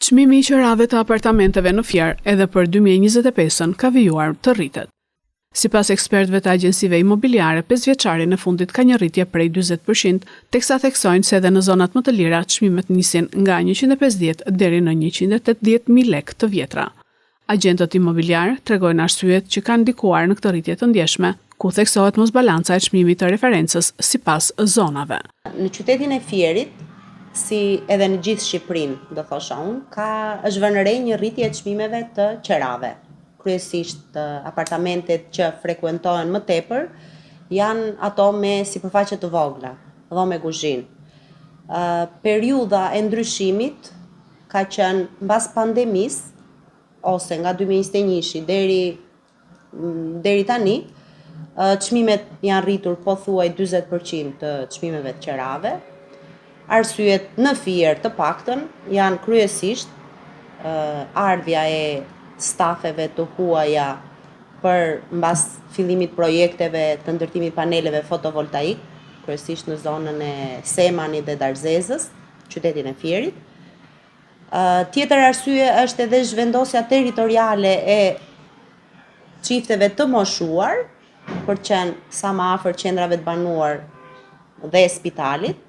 Çmimi i qerave të apartamenteve në Fier edhe për 2025-ën ka vijuar të rritet. Sipas ekspertëve të agjencive imobiliare, pesëvjeçarin e fundit ka një rritje prej 40%, teksa theksojnë se edhe në zonat më të lira çmimet nisin nga 150 deri në 180.000 lekë të vjetra. Agjentët imobiliarë tregojnë arsyet që kanë ndikuar në këtë rritje të ndjeshme, ku theksohet mosbalanca e çmimit të referencës sipas zonave. Në qytetin e Fierit, si edhe në gjithë Shqipërinë, do thosha unë, ka është vënë re një rritje e çmimeve të qerave. Kryesisht apartamentet që frekuentohen më tepër janë ato me sipërfaqe të vogla, dhomë e kuzhinë. Periudha e ndryshimit ka qenë mbas pandemisë ose nga 2021-shi deri deri tani, çmimet janë rritur pothuaj 40% të çmimeve të qerave. Arsyet në Fier të paktën janë kryesisht ardhja e stafeve të huaja për mbas fillimit projekteve të ndërtimit paneleve fotovoltaik, kryesisht në zonën e Semanit dhe Darzezës, qytetin e Fierit. Tjetër arsye është edhe zhvendosja territoriale e çifteve të moshuar për të qenë sa më afër qendrave të banuar dhe spitalit.